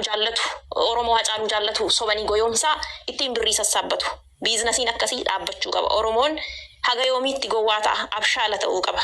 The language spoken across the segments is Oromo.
Jaallatu, Oromoo Hacaaluu jaallatu sobanii goyoomsaa ittiin birrii sassaabbatu. Businessiin akkasii dhaabbachuu qaba. Oromoon haga yoomiitti gowwaa ta'a? Abshaala ta'uu qaba.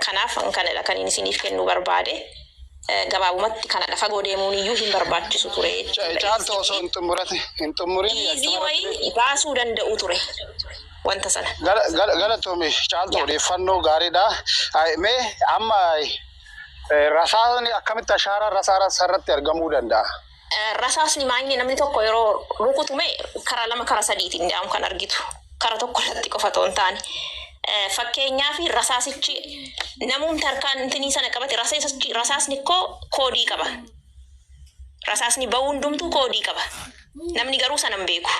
Kanaaf kanadha kan inni isiniif kennuu barbaade. Gabaabumatti kanadha. Fagoo deemuun iyyuu hin barbaachisu ture jechuudha. Caaltu, osoo hin xumurate hin xumurin Easy wayii baasuu danda'u ture wanta sana. Galatoomi Caaltu, odeeffannoo gaariidha. Mee amma rasaasni akkamitti ashaaraa rasaasa irratti argamuu danda'a? Rasaasni maayini namni tokko yeroo rukutume karaa lama, karaa sadiitiin jedhamu kan argitu. Karaa tokko irratti qofa otoo hin taane. Fakkeenyaaf, rasaasichi namumti harkaan intinii sana qabate, rasaasni koo koodii qaba. Rasaasni ba'uu hundumtuu koodii qaba. Namni garuu sana hin beeku.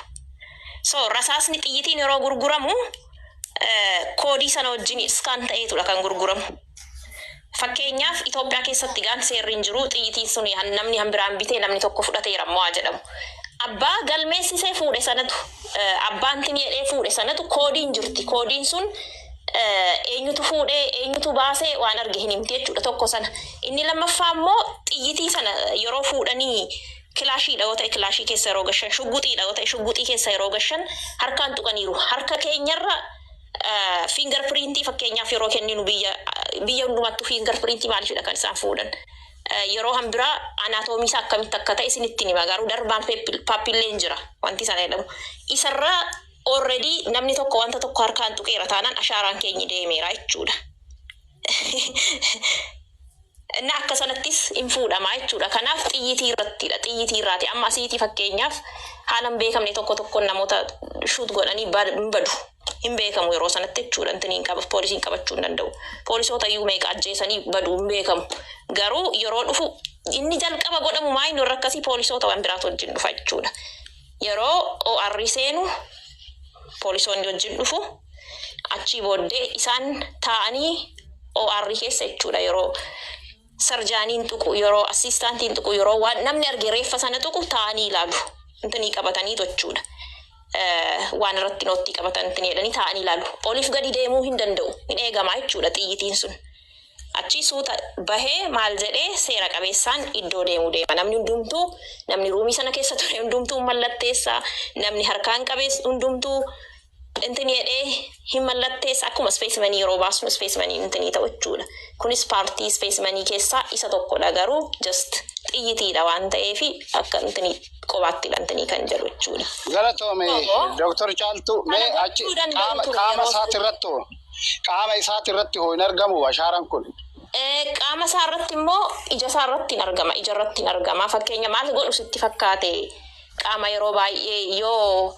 So rasaasni, xiyyitiin yeroo gurguramu koodii sana wajjin scan ta'eetudha kan gurguramu. Fakkeenyaaf, Itoophiyaa keessatti gaan seerri hin jiru, xiyyitiin sun namni hambiraan bitee namni tokko fudhateera immoo haa jedhamu. Abbaa galmeessisee fuudhe sanatu, abbaan tinii jedhee fuudhe sanatu, koodiin jirti. Koodiin sun eenyutu fuudhee, eenyutu baasee waan arge hin himti jechuudha tokko sana. Inni lammaffaa immoo xiyyitii sana yeroo fuudhanii, kilaashiidha yoo ta'e kilaashii keessa yeroo gashan, shugguxiidha yoo ta'e shugguxii keessa yeroo gashan, harkaan tuqaniiru. Harka keenyarra finger printii fakkeenyaaf yeroo kenninu, biyya hundumattuu finger printii maaliifidha kan isaan fuudhan? Yeroo hambiraa anatomy isaa akkamitti akka ta'e isinitti hima, garuu dermal papillaen jira wanti sana jedhamu. Isarraa already namni tokko wanta tokko harkaan tuqeera taanaan ashaaraan keenya deemeera jechuudha. Inni akka sanattis hin fuudhama jechuudha. Kanaaf xiyyitii irrattidha. Xiyyitii irraati. Amma asiitii fakkeenyaaf haala hin beekamne tokko tokkoon namoota shoot godhanii hin badu. Hin beekamu yeroo sanatti jechuudha. Intini hin qaba, poolisiin qabachuu hin danda'u. Poolisoota iyyuu meeqa ajjeesanii baduu hin beekamu. Garuu yeroo dhufu inni jalqaba godhamu maa inni warra akkasii poolisoota waan biraatu wajjin dhufa jechuudha. Yeroo OR seenu poolisoonni wajjin dhufu, achii booddee isaan taa'anii OR keessa jechuudha, yeroo surgeoniin tuqu, yeroo assistantiin tuqu, yeroo waan namni arge reeffa sana tuqu taa'anii ilaalu. Intinii qabatanii jechuudha. Waan irratti noottii qabatan intinii jedhanii taa'anii ilaalu. Oliif gadi deemuu hin danda'u. Hin eegamaa jechuudha xiyyitiin sun. Achii suuta bahee maal jedhee seera qabeessaan iddoo deemuu deema. Namni hundumtuu, namni roomii sana keessa ture hundumtuu mallatteessaa, namni harkaan qabees hundumtuu intini jedhee hin mallatteessa, akkuma specimenii yeroo baasnu specimenii intinii ta'u jechuudha. Kunis partii specimenii keessaa isa tokkodha, garuu just xiyyitiidha waan ta'eef akka intinii qobaatti intinii kan jedhu jechuudha. Galatoome. Dooktar Caaltuu, mee Kana achi gochuu danda'u qaama ture qaama yeroo isaati irratti hoo, qaama isaati irratti hoo hin argamu ashaaraan kun? Qaama isaa irratti immoo ija isaa irratti hin argama. Ija irratti hin argama. Fakkeenya maal godhu sitti fakkaate? Qaama yeroo baay'ee yoo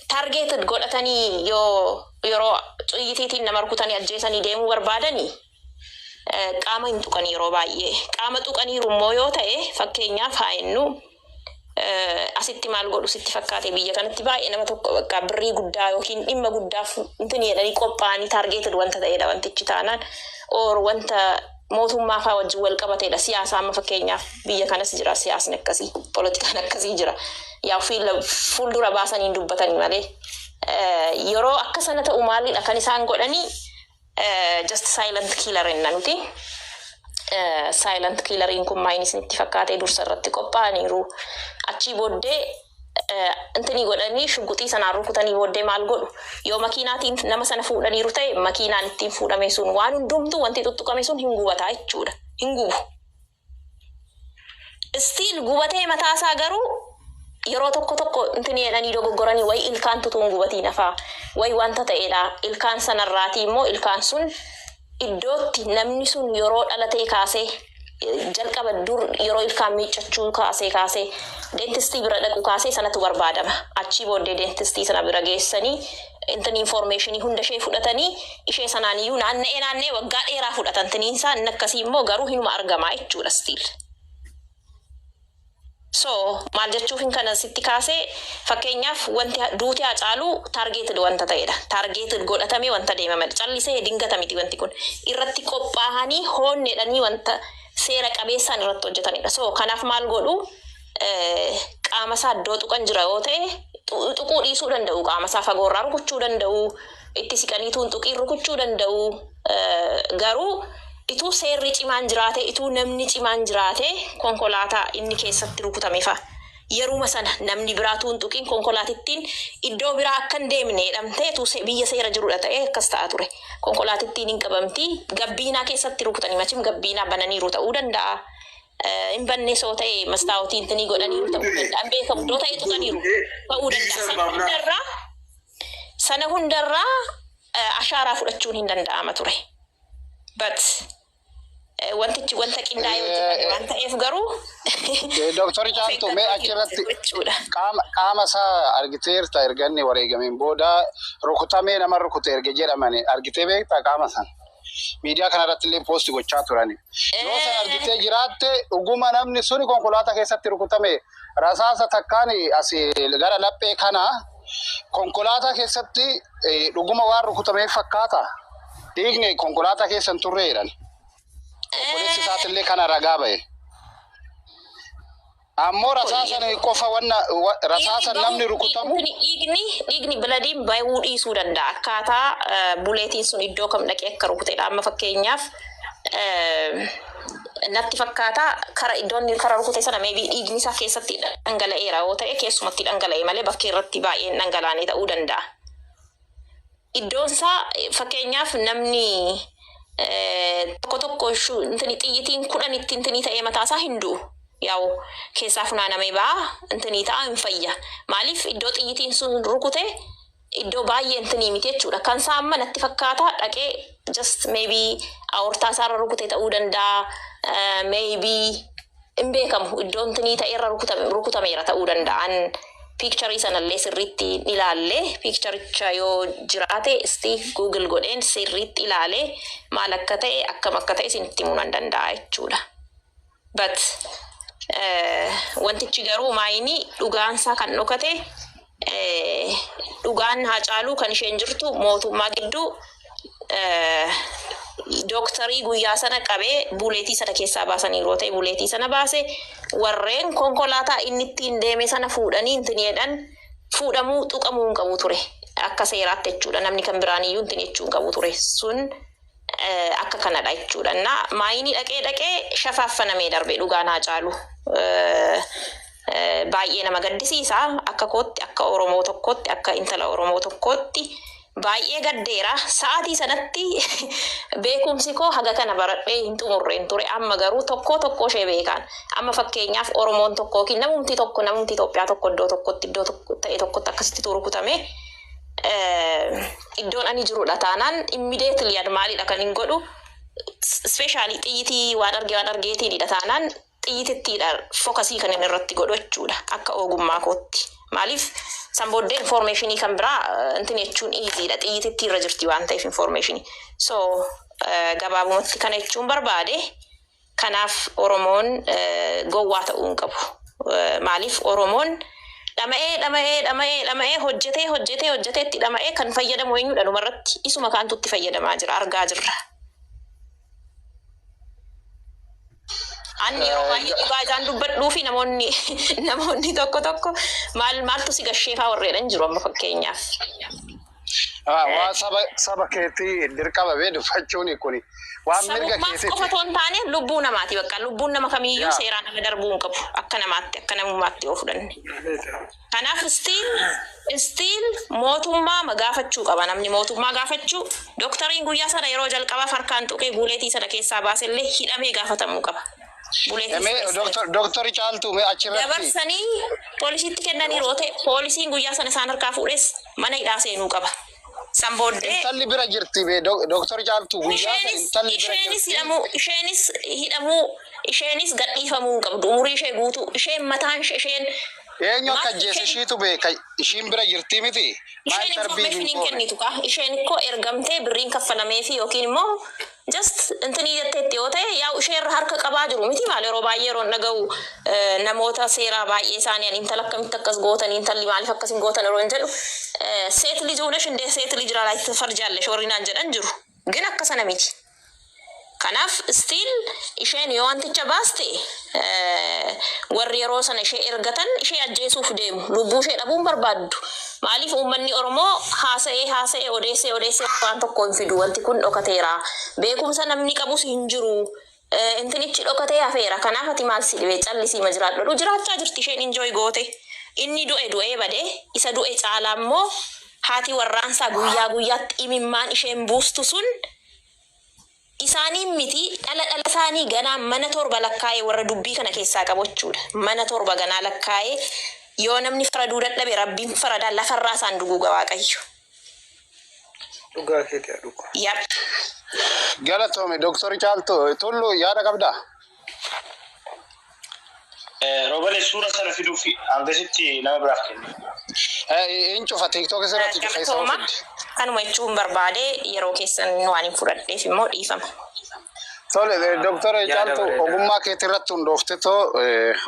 targeted godhatanii, yoo yeroo xiyyitiitiin nama rukutanii ajjeesanii deemuu barbaadanii, qaama hin tuqan yeroo baay'ee. Qaama tuqaniiru immoo yoo ta'e, fakkeenyaaf haa jennu, asitti maal godhu sitti fakkaate? Biyya kanatti baay'ee nama tokko bakka birrii guddaa yookiin dhimma guddaaf intini jedhanii qophaa'anii targeted wanta ta'edha wantichi taanaan, or wanta mootummaa faa wajjin wal qabateedha, siyaasa. Amma fakkeenyaaf biyya kanas jira siyaasni akkasii, poolitikaan akkasii jira, yaa fuuldura baasanii hin dubbatanii malee. Yeroo akka sana ta'u maalidha kan isaan godhanii? Just silent killer jenna nuti. Silent killeriin kun maayini isinitti fakkaatee? Dursa irratti qophaa'aniiru. Achii booddee intinii godhanii shugguxii sanaan rukutanii booddee maal godhu? Yoo makiinaatiin nama sana fuudhaniiru ta'e, makiinaan ittiin fuudhame sun, waan hundumtuu wanti tuttuqame sun hin gubataa jechuudha. Hin gubu. Still gubatee mataasaa garuu yeroo tokko tokko intini jedhanii dogoggoranii wayi ilkaan tutuun gubatiin hafaa wayi wanta ta'edha. Ilkaan sanarraatii immoo ilkaan sun iddootti namni sun yeroo dhalatee kaasee jalqaba dur yeroo ilkaan miiccachuu kaasee dentistii bira dhaqu kaasee sanatu barbaadama. Achii booddee dentistii sana bira geessanii intini informationii hunda ishee fudhatanii, ishee sanaan iyyuu naanna'ee naanna'ee waggaa dheeraa fudhatan. Tiniinsaa inni akkasii immoo garuu hinuma argamaa jechuudha still. So maal jechuufin kana sitti kaasee? Fakkeenyaaf, wanti duuti Hacaaluu targeted wanta ta'edha. Targeted godhatamee wanta deemamedha. Callisee dingata miti wanti kun. Irratti qophaa'anii hoonneedhanii wanta seera qabeessaan irratti hojjetanidha. So kanaaf maal godhu? Qaama isaa iddoo tuqan jira yoo ta'e, tuquu dhiisuu danda'u, qaama isaa fagoorraa rukuchuu danda'u, itti siqanii tuun tuqiin rukuchuu danda'u, garuu Ituu seerri cimaan jiraate, ituu namni cimaan jiraate, konkolaataa inni keessatti rukutame fa'a. Yeruma sana namni biraatu hin tuqin, konkolaatittiin iddoo biraa akka hin deemne jedhamtee, ituu biyya seera jirudha ta'ee akkas ta'a ture. Konkolaatittiin hin qabamti. Gabbiinaa keessatti rukutanii machim gabbiinaa bananiiru ta'uu danda'a. Hin banne soo ta'e mastaawotiin tinii godhaniiru ta'uu danda'a. Hin beekamu, iddoo ta'e tuqaniiru ta'uu danda'a. Sana hundarraa ashaaraa fudhachuun hin danda'ama ture. But wantichi wanta qindaa'ee hojjetame waan ta'eef garuu Dooktarri Caaltuu, mee achirratti jechuudha. qaama isaa argiteerta? Erga inni wareegameen booda rukutamee nama rukute erga jedhamani argitee beektaa qaama sana? Miidiyaa kanarratti illee post gochaa turani. Yoo sana argitee jiraatte, dhuguma namni suni konkolaataa keessatti rukutame, rasaasa takkaan asii gara laphee kana konkolaataa keessatti dhuguma waan rukutameef fakkaata. Dhiigni konkolaataa keessa hin turre jedhan. Obboleessi isaatillee kana ragaa ba'e. Ammoo rasaasa qofa wanna rasaasa namni rukutamu Dhiigni bloodiin bahuu dhiisuu danda'a. Akkaataa bulletiin sun iddoo kam dhaqee akka rukutedha. Amma fakkeenyaaf natti fakkaata kara iddoon inni kara rukute sana maybe dhiigni isaa keessatti dhangala'eera yoo ta'e, keessumatti dhangala'e malee bakkee irratti baay'een dhangalaane ta'uu danda'a. Iddoon isaa fakkeenyaaf namni tokko tokko intini xiyyitiin 10tti intini ta'ee mataasaa hin du'u. Yaa'u keessaa funaanamee ba'a, intini ta'a, hin fayya. Maaliif iddoo xiyyitiin sun rukute iddoo baay'ee intini miti jechuudha. Kan isaa amma natti fakkaata dhaqee just maybe aortaa isaarra rukute ta'uu danda'a. Maybe hin beekamu, iddoo intini ta'e irra rukutameera ta'uu danda'a. An picturii sanallee sirriitti hin ilaalle. Picturicha yoo jiraate isti Google godheen sirriitti ilaalee maal akka ta'e, akkam akka ta'e isinitti himuu nan danda'a jechuudha. But wantichi garuu maayini dhugaansaa kan dhokate, dhugaan Haacaaluu kan isheen jirtu mootummaa gidduu dooktarii guyyaa sana qabee bulletii sana keessaa baasanii yeroo ta'e bulletii sana baase, warreen konkolaataa inni ittiin deeme sana fuudhanii intini jedhan fuudhamuu tuqamuu hin qabu ture akka seeraatti jechuudha. Namni kan biraan iyyuu intini jechuu hin qabu ture sun akka kanadha jechuudha. Na maayinii dhaqee dhaqee shafaaffanamee darbe dhugaan Haacaalu. Baay'ee nama gaddisiisa. Akka kootti, akka Oromoo tokkootti, akka intala Oromoo tokkootti baay'ee gaddeera. Sa'aatii sanatti beekumsi koo haga kana baradhee hin xumurreen ture. Amma garuu tokko tokko ishee beekaan. Amma fakkeenyaaf Oromoon tokko yookiin namumti tokko, namumti Itoophiyaa tokko iddoo tokkotti, iddoo tokko ta'e tokkotti akkasitti rukutame, iddoon ani jirudha taanaan immediately an maalidha kan hin godhu? Especially xiyyitii waan arge waan argeetiinidha taanaan xiyyitittiidha focusii kan inni irratti godhu jechuudha akka ogummaa kootti. Maaliif san booddee informationii kan biraa intin jechuun easydha, xiyyitittii irra jirti waan ta'eef informationii. So gabaabumatti kana jechuun barbaade. Kanaaf Oromoon gowwaa ta'uu hin qabu. Maaliif Oromoon dhama'ee dhama'ee dhama'ee dhama'ee hojjetee hojjetee hojjetee itti dhama'ee kan fayyadamu eenyudha? Dhumarratti isuma kaantu itti fayyadamaa jira, argaa jirra. Ani yeroo baay'ee dhugaa isaan dubbadhuu fi namoonni tokko tokko maal maaltu si gasheefaa warreedhan jiru amma fakkeenyaaf. Waan saba keetii dirqama bee dubbachuun kuni waan mirga Sabummaaf keetiiti. qofa otoo hin taane lubbuu namaati bakka lubbuun nama kamiiyyuu seeraan nama darbuu hin qabu akka namaatti, akka namummaatti yoo fudhanne. Kanaaf still mootummaa gaafachuu qaba namni, mootummaa gaafachuu. Dooktariin guyyaa sana yeroo jalqabaaf harkaan tuqee bulletii sana keessaa baasellee hidhamee gaafatamuu qaba. Bulletii Mee sana dooktarri Caaltuu, mee achirratti dabarsanii poolisiitti kennanii yeroo ta'e, poolisiin guyyaa sana isaan harkaa fuudhes mana hidhaa seenuu qaba. San booddee intalli bira jirti bee, dooktarri Caaltuu, guyyaa sana isheenis intalli bira isheenis jirti. hidhamuu, isheenis hidhamuu, isheenis gadhiifamuu hin qabdu umurii ishee guutuu. Isheen mataan ishee isheen Eenyu akka maal ajjeese isheen ishiitu beeka, ishiin bira jirti miti. Maal isheen tarbii hin information hin goone. kennitu ka isheen ikkoo ergamtee birriin kaffalamee fi yookiin immoo just intinii jetteetti yoo ta'e, yaa'u ishee irra harka qabaa jiru miti. Maal yeroo baay'ee yeroo dhaga'u namoota seeraa baay'ee isaanii ani intala akkamitti akkas gootanii, intalli maaliif akkas hin gootan yeroo hin jedhu, ሴት ልጅ ሆነሽ እንደ ሴት ልጅ ላይ ትፈርጃለሽ warri naan jedhan jiru, ግን akka sana miti. Kanaaf still isheen yoo wanticha baaste, warri yeroo sana ishee ergatan ishee ajjeesuuf deemu. Lubbuu ishee dhabuun barbaaddu. Maaliif uummanni Oromoo haasa'ee haasa'ee, odeessee odeessee waan tokko hin fidu. Wanti kun dhokateera. Beekumsa namni qabus hin jiru. Intinichi dhokatee hafeera. Kanaaf ati maal si dhibee callisii ma jiraadhu. Jiraachaa jirti isheen, enjoy goote. Inni du'e du'ee badee, isa du'e caalaa immoo haati warraansaa guyyaa guyyaatti imimmaan isheen buustu sun isaaniin miti, dhala dhala isaanii ganaa mana 7 lakkaa'ee warra dubbii kana keessaa qabu jechuudha. Mana 7 ganaa lakkaa'ee yoo namni faraduu dadhabe, Rabbiin faradaa, lafarraa isaan duguuga Waaqayyo. Dhugaa keetii dhugaa. Yap. Galatoomi, Dooktor Caaltuu. Tullu, yaada qabdaa? Roobale, suura sana fiduuf hangasitti nama biraaf kenne. Hin cufa, TikTok irratti cufa isa. Galatooma. Kanuma jechuun barbaade, yeroo keessan waan hin fudhadheef immoo dhiifama. Tole, Dooktor Yaada Caaltuu, bareedaa. Ogummaa keetii irratti hundooftetoo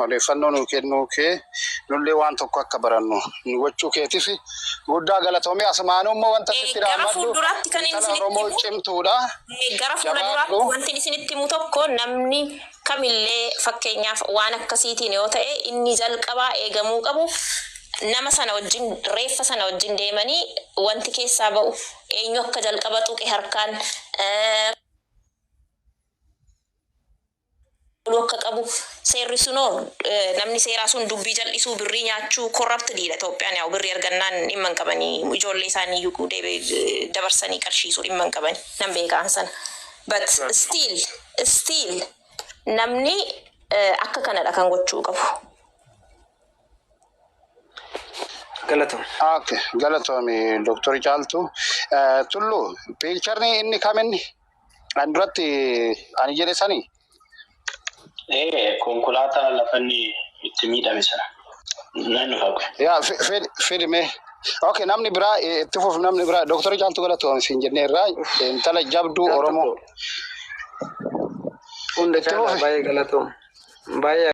odeeffannoo nuu kennuu kee, nullee waan tokko akka barannu nu gochuu keetiif guddaa galatoomii. Asumaanuu immoo wanta sitti Gara dhaamadhu fuulduraatti kan inni intala isinitti Oromoo himu cimtuudha. Gara fuula duraatti Jabaadhu. wanti isinitti himu tokko, namni kamillee fakkeenyaaf waan akkasiitiin yoo ta'e, inni jalqabaa eegamuu qabu nama sana wajjin, reeffa sana wajjin deemanii wanti keessaa ba'u, eenyu akka jalqaba tuqe harkaan akka qabu seerri sunoo, namni seeraa sun dubbii jal'isuu, birrii nyaachuu, corruptedha Itoophiyaan. Yaa'u birrii argannaan dhimma hin qabanii, ijoollee isaanii iyyuu dabarsanii qarshiisuu dhimma hin qabanii, nan beekaan sana. But still namni akka kanadha kan gochuu qabu. Galatoom. Okay, galatoomi, Dooktor Caaltuu. Tullu, pictureni inni kaminni? Ani duratti ani jedhe sanii? Konkolaataa lafa inni itti miidhame sana. Nan dhufa. Yaa, fidime. Okay, namni biraa itti fuuf, namni biraa. Dooktor Caaltuu, galatoomi siin jennee irraa, intala jabduu Oromoo. Hunda Itti caalaa fufi. baay'ee galatoom. Baay'ee.